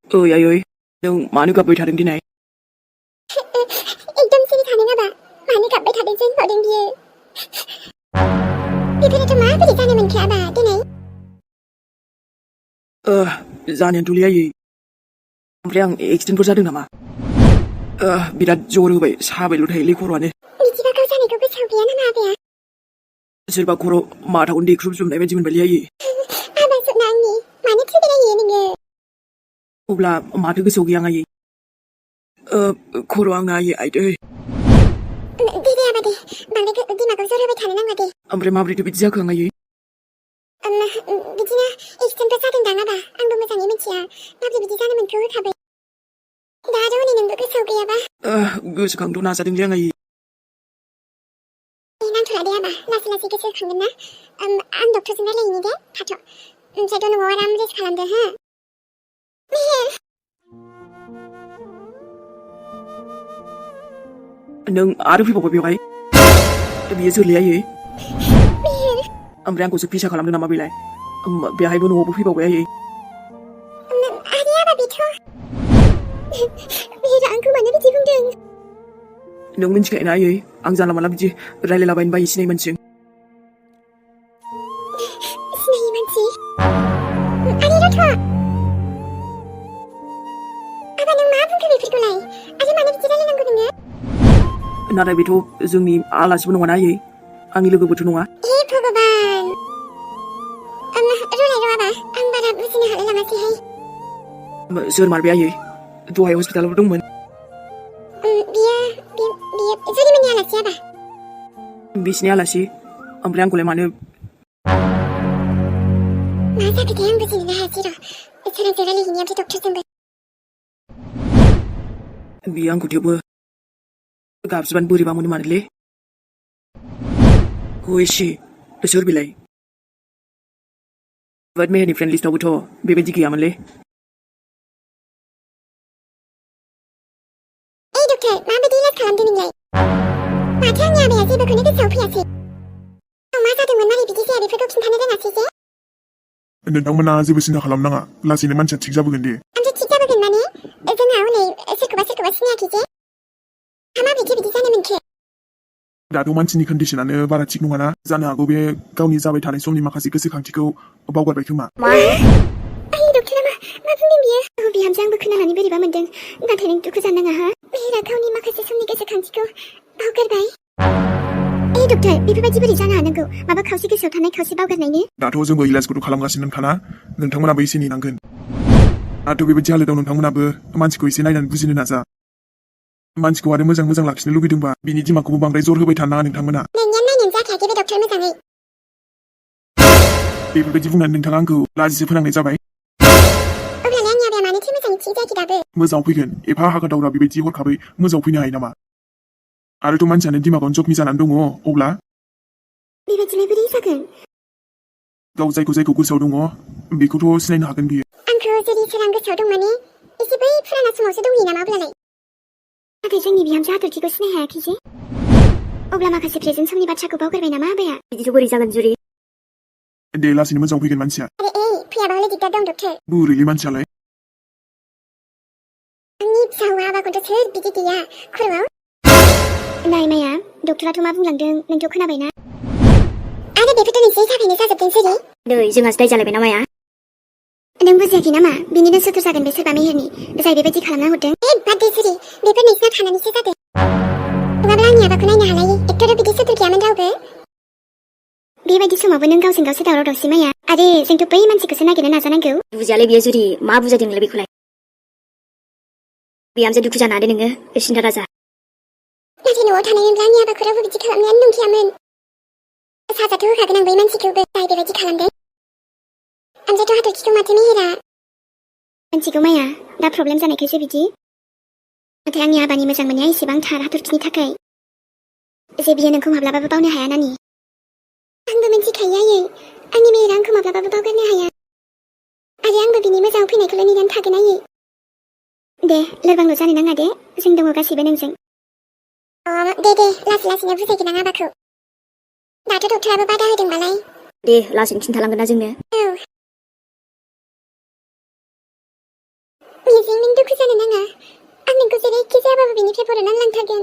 Ayoy, nung manu ka bay thading dinay. एकदम सिरि थानो नाङा मानो गाबबाय थादों जों हरदों बियो बेफोरथ' माबोरै जानो मोनखो आबा दिनै जानायानोथ' आयै ओमफ्राय आं एक्सिडेन्टफोर जादों नामा बिराद जर होबाय साबायल' थायोलै खर'आनो बिदिबा गाव जानायखौ गोसोआव गैया नामा आबाया सोरबा खर' माथाखौनो देख्रुबजोबनाय बायदि मोनबायलै आयै आबा जोबना आंनि मानो थैबाय नोङो अब्ला माथो गोसोआव गैया आयै खर' आंना आयै आइदै दे आबा दे बांद्राय दिमागाव जर होबाय थानो नाङा दे ओमफ्राय माब्रैथो बिदि जाखो आं आयै बिदिनो एक्सिडेन्टफोर जादों दां आबा आंबो मोजाङै मिथिया माब्रै बिदि जानो मोनखो हरखाबै दा आरो हनै नोंबो गोसोआव गैयाबा गोसोखांथ' नाजादोंलै आं आयै नांथ'ला दे आबा लासै लासै गोसोखांगोन ना आं डक्टरजों रायलायहैनि दे थाथ' ओमफ्रायथ' न'आव आराम रेस्ट खालामदो हो नों आरो फैबावबाय बेवहाय बियो सोरलै आयै ओमफ्राय आंखौसो फिसा खालामदों नामा बेलाय बेहायबो न'आवबो फैबावबाय आयै आरे आबा बेथ' बियो आंखौ मानो बिदि बुंदों नों मिन्थिखायोना आयै आं जानला मानला बिदि रायलायलाबायनो बायो सिनायै मानसिजों सिनायै मानसि आरे रथ' आबा नों मा बुंखो बेफोरखौलाय आरो मानो बिदि रायलायनांगौ नोङो नाथाय बेथ' जोंनि आलासिबो नङाना आयै आंनि लोगोबोथ' नङा हे भगबान रुलाय र' आबा आं बारा बुजिनो हालाय लाङासैहाय सोर मारबाय आयै दहाय हस्पिटालाव दंमोन बियो जुलिमोननि आलासि आबा बिसिनि आलासि ओमफ्राय आंखौलाय मानो मा जाखोथाय आं बुजिनोनो हायासै र' सोरांजों रायलायहैनि ओमफ्राय डक्टरजोंबो बियो आंखौ थेवबो गाबज्रिबानो बोरैबा मोनो मानोलै होइसि सोर बिलाय बाट मेहेरनि फ्रेन्ड लिस्टआवबोथ' बेबायदि गैयामोनलै डक्टर माबायदि इलाज खालामदों नोंलाय माथो आंनि आबाया जेबोखौनो गोसोआव फैयासै मा जादोंमोन मारै बिदि जाया बेफोरखौ खिन्थानो रोङासै जे नोंथांमोना जेबो सिन्था खालामनाङा लासैनो मानसिया थिग जाबोगोन दे ओमफ्राय थिग जाबोगोन माने जोंहा हनै सोरखौबा सिनायाखै जे माबोरैथो बिदि जानो मोनखो दाथ' मानसिनि कन्डिसनानो बारा थिग नङाना जानो हागौ बे गावनि जाबाय थानाय समनि माखासे गोसोखांथिखौ बावगारबाय खोमा आइ डक्टरा मा बुंदों बियो बिहामजो आंबो खोनानानै बोरैबा मोनदों नाथाय नों दुखु जानो नाङा हा मेहेरा गावनि माखासे समनि गोसोखांथिखौ बावगारबाय डक्टर बेफोरबायदि बोरै जानो हानांगौ माबा खावसे गोसोआव थानाय खावसे बावगारनायनि दाथ' जोंबो इलाजखौथ' खालामगासिनो खाना नोंथांमोनाबो एसे नेनांगोन दाथ' बेबायदि हालोदाव नोंथांमोनाबो मानसिखौ एसे नायनानै बुजिनो नाजा मानसिखौ आरो मोजां लाखिनो लुगैदोंबा बिनि दिमागखौबो बांद्राय जर होबाय थानो नाङा नोंथांमोना नोंनिया नायनानै जाखायाखै बे डक्टर मोजाङै बेफोरबायदि बुंनानै नोंथाङा आंखौ लाजिसो फोनांनाय जाबाय अब्लालाय आंनि आबाया मानोथो मोजाङै थिग जायाखै दाबो मोजाङाव फैगोन एफा हागादावरा बेबायदि हरखाबै मोजाङाव फैनो हायो नामा आरोथ' मानसियानो दिमागावनो जखमि जानानै दङ अब्ला बेबायदिलाय बोरै जागोन गाव जायखौ गोसोआव दङ बेखौथ' सिनायनो हागोन बियो आंखौ जेरै सोरां गोसोआव दं माने एसे बै फुराना समावसो दंहैयो नामा अब्लालाय नाथाय जोंनि बिहामजो हाथरखिखौ सिनाय हायाखै जे अब्ला माखासे प्रेजेन्ट समनि बाथ्राखौ बावगारबाय नामा आबाया बिदिथ' बोरै जागोन जुरि दे लासैनो मोजाङाव फैगोन मानसिया फैयाबा हले दिगदार दं डक्टर बोरैलै मानसियालाय आंनि फिसा हौवा आबाखौथ' सोर बिदि गैया खर'आव नाय माया डक्टराथ' मा बुंलांदों नोंथ' खोनाबायना आरो बेफोरथ' नोंसिनि थाखायनो जाजोबदों सिरि नै जोंहा सिदाय जालायबाय ना माया नों बुजियाखै नामा बिनिनो सुथुर जागोन बे सोरबा मेहेरनि जाय बेबायदि खालामना हरदों बाद दे सिरि बेफोर नोंसिना थानानैसो जादों नङाब्ला आंनि आबाखौ नायनो हालायै एक्टराव बिदि सुथुर गैयामोन रावबो बेबायदि समावबो नों गावजों गावसो दावराव दावसि माया आरो जोंथ' बै मानसिखौसो नागिरनो नाजानांगौ बुजियालै बियो जुरि मा बुजायदोंलाय बेखौलाय बिहामजो दुखु जानो हादो नोङो सिन्था दाजा नाथाय न'आव थानायमोनब्ला आंनि आबाखौ रावबो बिदि खालामनायानो नंखायामोन साजाथ' होखागोन आं बै मानसिखौबो जाय बेबायदि खालामदों ओमफ्रायथ' हाथरखिखौ माथो मेहेरा मिन्थिगौ माया दा प्रब्लेम जानायखायसो बिदि नाथाय आंनि आबानि मोजां मोननाया एसेबां थार हाथरखिनि थाखाय जे बियो नोंखौ माब्लाबाबो बावनो हाया नानि आंबो मिन्थिखायो आयै आंनि मेहेरा आंखौ माब्लाबाबो बावगारनो हाया आरो आंबो बिनि मोजाङाव फैनायखौल' नेनानै थागोन आयै दे लोरबांल' जानो नाङा दे जों दङ गासैबो नोंजों दे लासै लासैनो बुजायगोन आं आबाखौ दाथ' डक्टराबो बादा होदोंबालाय दे लासैनो खिन्थालांगोन ना जोंनो औ न'निफ्राय बरननानै लांथारगोन।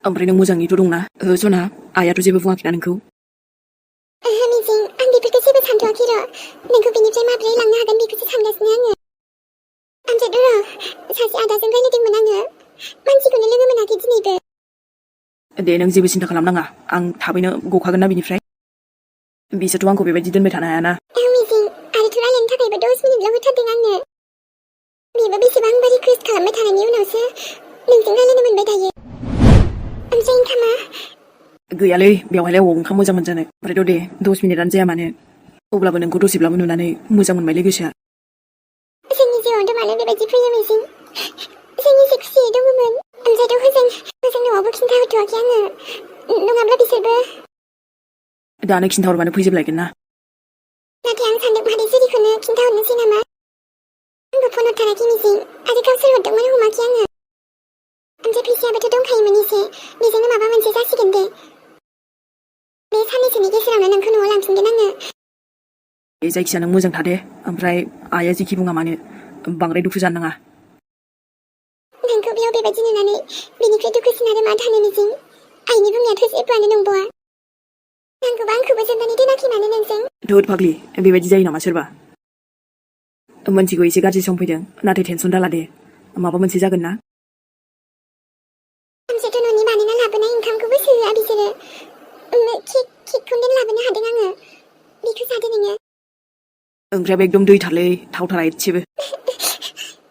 ओमफ्राय नों मोजाङैथ' दंना? सना, आइयाथ' जेबो बुङाखैना नोंखौ? ओहो मिजिं, आं बेफोरखौ जेबो सानथ'वाखै र'। नोंखौ बेनिफ्राय माबोरै लांनो हागोन बेखौसो सानगासिनो आङो। आमफ्राय र', सासे आदाजों रायलायदोंमोन आङो। मानसिखौनो लोगो मोनाखै दिनैबो। दे नों जेबो सिन्था खालामनाङा, आं थाबैनो गखागोन ना बिनिफ्राय। बिसोरथ' आंखौ बेबायदि दोनबाय थानो हायाना। मिजिं, आरोथ' रायलायनो थाखायबो 10 मिनिटल' होथारदों आंनो। बेबो बेसेबांबा रिकुवेस्ट खालामबाय थानायनि उनावसो नोंजों रायलायनो मोनबाय दायो। ओमफ्राय ओंखामा? गैयालै, बेवहायलाय अबाव ओंखाम मोजां मोनजानो। ओमफ्रायथ' दे 10 मिनिटानो जाया मानो, अब्लाबो नोंखौ दसेब्लाबो नुनानै मोजां मोनबायलै गोसोआ। जोंनि जिउआवथ' मानो बेबायदि फैयो मिजिं? जों एसे खुसियै दङमोन। ओमफ्रायथ' हजों न'आवबो खिन्थाहरथ'वाखै आङो। नङाब्ला बिसोरबो। दानो खिन्थाहरबानो फैजोबलायगोन ना। नाथाय आं सानदों मादै जुरिखौनो खिन्थाहरनोसै नामा? आंबो फन हरथाराखै मिजिं, आरो गावसोर हरदोंमोन हमाखै आङो। ओमफ्राय फैसायाबोथ' दंखायोमोन एसे, बेजोंनो माबा मोनसे जासिगोन दे। बे साननैसोनि गेजेरावनो नोंखौ न'आव लांफिनगोन आङो। जायखिजाया नों मोजां थादे, ओमफ्राय आइया जेखि बुङा मानो बांद्राय दुखु जानो नाङा। नोंखौ बेयाव बेबायदि नुनानै बेनिफ्राय दुखुसिन आरो मा थानो मिजिं? आइनि बुंनायाथ' जेबोआनो नंबावा। नांगौबा आंखौबो जोबनानै दोनाखै मानो नोंजों? धोद फाग्लि, बेबायदि जायो नामा सोरबा? मोनथिगौ एसे गाज्रि सम फैदों, नाथाय टेनसन दाला दे, माबा मोनसे जागोन ना। आमफ्रायथ' न'नि बानायना लाबोनाय ओंखामखौबो सोआ बिसोरो। केकखौनो लाबोनो हादों आङो। बेखौ जादो नोङो। ओंख्रियाबो एकदम दैथारलै, थावथारा एसेबो।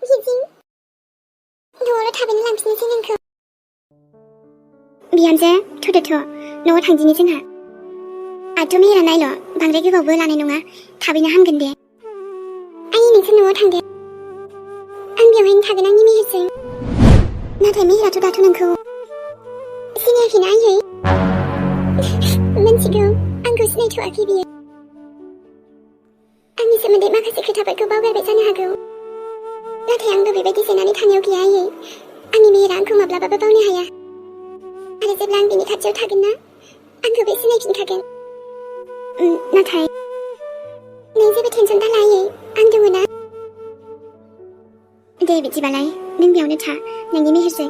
मिजिं, न'आवनो थाबैनो लांफिननोसै नोंखौ। बिहामजो, थ'दोथ', न'आव थांदिनि जोंहा। आरोथ' मेहेरा नायल', बांद्राय गोबावबो लानाय नङा, थाबैनो हामगोन दे। आइ नोंसोर न'आव थांदो। आं बेवहायनो थागोन आंनि मेहेरजों। नाथाय मेहेराथ' दाथ' नोंखौ सिनायाखैना आइयै? मिन्थिगौ, आंखौ सिनायथ'वाखै बियो। आंनि सोमोन्दै माखासे खोथाफोरखौ बावगारबाय जानो हागौ। नाथाय आंबो बेबायदि जेननानै थानायाव गैया आइयै। आंनि मेहेरा आंखौ माब्लाबाबो बावनो हाया। आरो जेब्ला आं बिनि खाथियाव थागोन ना, आंखौ बे सिनायफिनखागोन। नाथाय नों जेबो टेनसन दाला आइयै, आं दङ ना। दे बिदिबालाय, नों बेयावनो था, नोंनि मेहेरजों।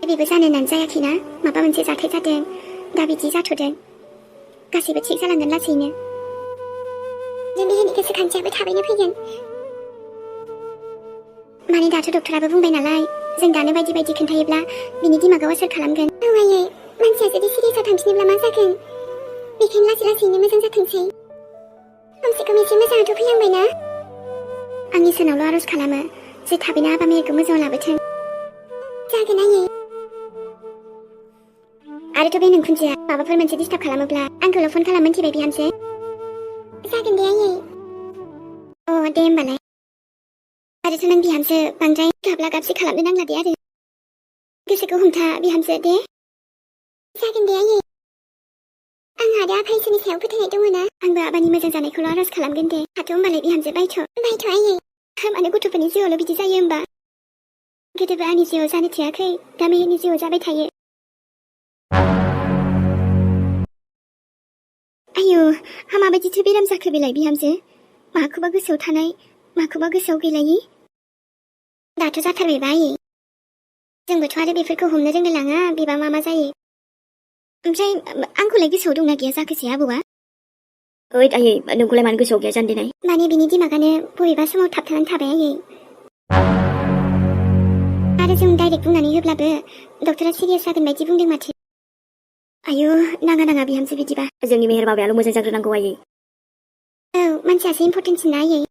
बेबो जानो होननानै जायाखैना, माबा मोनसे जाथाय जादों, दा बिदि जाथ'दों। गासैबो थिग जालांगोन लासैनो। जों मेहेरनि गोसोखांथियाबो थाबैनो फैगोन। माने दाथ' डक्टराबो बुंबाय नालाय, जों दानो बायदि बायदि खोन्थायोब्ला बिनि दिमागाव आसार खालामगोन। औ आइयै, मानसिया जुदि सिरियासआव थांफिनोब्ला मा जागोन? बेखायनो लासै लासैनो मोजां जाथोंसै। खमसे खम एसे मोजाङाथ' फैहांबायना। आं इसोरनावल' आरज खालामो, जे थाबैनो आबा मेहेरखौ मोजाङाव लाबोथों। जागोन आइयै। आरोथ' बे नोंखुनजोआ माबाफोर मोनसे डिस्टार्ब खालामोब्ला आंखौल' फन खालाम मिन्थिबाय बिहामजो। जागोन दे आइयै। दे होमबालाय। आरोथ' नों बिहामजो बांद्राय गाबला गाबसि खालामनो नांला दे आरो। गोसोखौ हमथा बिहामजो दे। जागोन दे आइयै। आंहा दा आफा इसोरनि सायाव फोथायनाय दङ ना। आंबो आबानि मोजां जानायखौल' आरज खालामगोन दे। हाथ' होमबालाय बिहामजो बायथ' आइयै। मानो गथ'फोरनि जिउआवल' बिदि जायो होमबा? गोदोबो आंनि जिउआव जानो थोआखै, दा मेहेरनि जिउआव जाबाय थायो। आयौ, माबायदिथो बेराम जाखो बेलाय बिहामजो? माखौबा गोसोआव थानाय, माखौबा गोसोआव गैलायि? दाथ' जाथारबायबा आइयै। जोंबोथ' आरो बेफोरखौ हमनो रोंलाय लाङा, बेबा मा जायो। ओमफ्राय आंखौलाय गोसोआव दंना गैया जाखोसै आबौआ? ओइद आइयै, नोंखौलाय मानो गोसोआव गैया जानो देनाय? माने बिनि दिमागानो बबेबा समाव थाबथानानै थाबाय आइयै। आरो जों डाइरेक्ट बुंनानै होब्लाबो डक्टरा सिरियास जागोन बायदि बुंदों माथो। आयौ, नाङा बिहामजो बिदिबा। जोंनि मेहेर बाबायाल' मोजां जाग्रोनांगौ आइयै। औ, मानसियासो इम्परटेन्टसिन ना आइयै।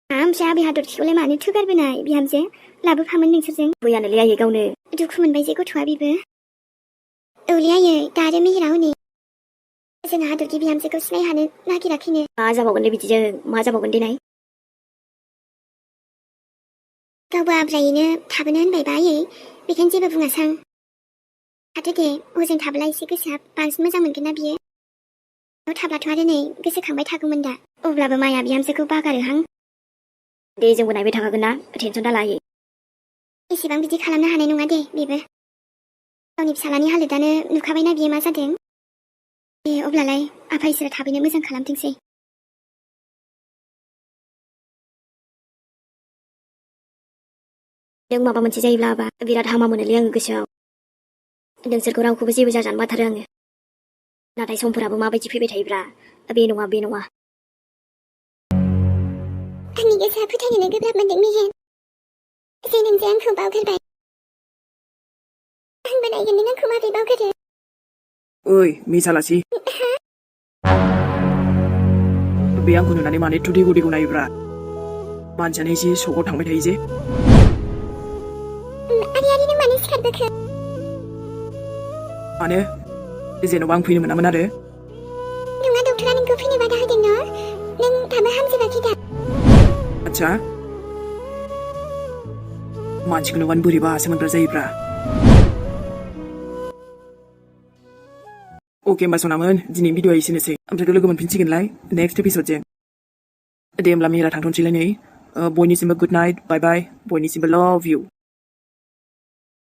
ओमफ्राय आबै हादरखिखौलाय मानो थुगारबोनाय बिहामजो? लाबोफामोन नोंसोरजों। बैयानोलै आइयै गावनो। दुखु मोनबाय जे गथ'आ बेबो। औलै आइयै, दा आरो मेहेरा हनै जोंहा हादरखि बिहामजोखौ सिनायहानो नागिराखैनो। मा जाबावगोन दे बिदिजों, मा जाबावगोन देनाय? गावबो आब्रायैनो थाबोनो होनबायबा आइयै, बेखायनो जेबो बुङासां। थाथो दे, हजों थाब्ला एसे गोसोआ बांसिन मोजां मोनगोन ना बियो। न'आव थाब्लाथ' आरो नै गोसोखांबाय थागौमोन दा। अब्लाबो माया बिहामजोखौ बागारोहां। दे जोंबो नायबाय थाखागोन ना, टेनसन दाला आइयै। एसेबां बिदि खालामनो हानाय नङा दे बेबो। गावनि फिसालानि हालोदानो नुखाबायना बियो मा जादों। दे अब्लालाय आफा इसोरा थाबैनो मोजां खालामथोंसै। नों माबा मोनसे जायोब्लाबा बिराद हामा मोनोलै आङो गोसोआव नोंसोरखौ रावखौबो जेबो जाजानो बाथारो आङो नाथाय समफोराबो माबायदि फैबाय थायोब्रा बे नङा आंनि गोसोआ फोथायनोनो गोब्राब मोनदों मिहिन जे नोंजों आंखौ बावगारबाय आंबो नायगोन नों आंखौ माबोरै बावगारो ओइ मिसालासि बे आंखौ नुनानै मानो एथ' दैगौ दैगौ नायोब्रा मानसियानो एसे सकआव थांबाय थायो जे आरे नों मानो सिखारबोखो मानो जेन'बा आं फैनो मोनामोन आरो नङा डक्टरा नोंखौ फैनो बादा होदों न' नों दाबो हामजोबाखै दा आच्छा मानसिखौ नुबानो बोरैबासो मोनग्रा जायोब्रा अके होमबा सनामोन दिनै भिडिअ'आ एसेनोसै ओमफ्रायथ' लोगो मोनफिनसिगोनलाय नेक्स्ट एपिसडजों दे होमब्ला मेहेरा थांथ'नोसैलाय नै बयनिसिमबो गुड नाइट बाय बाय बयनिसिमबो लाभ इउ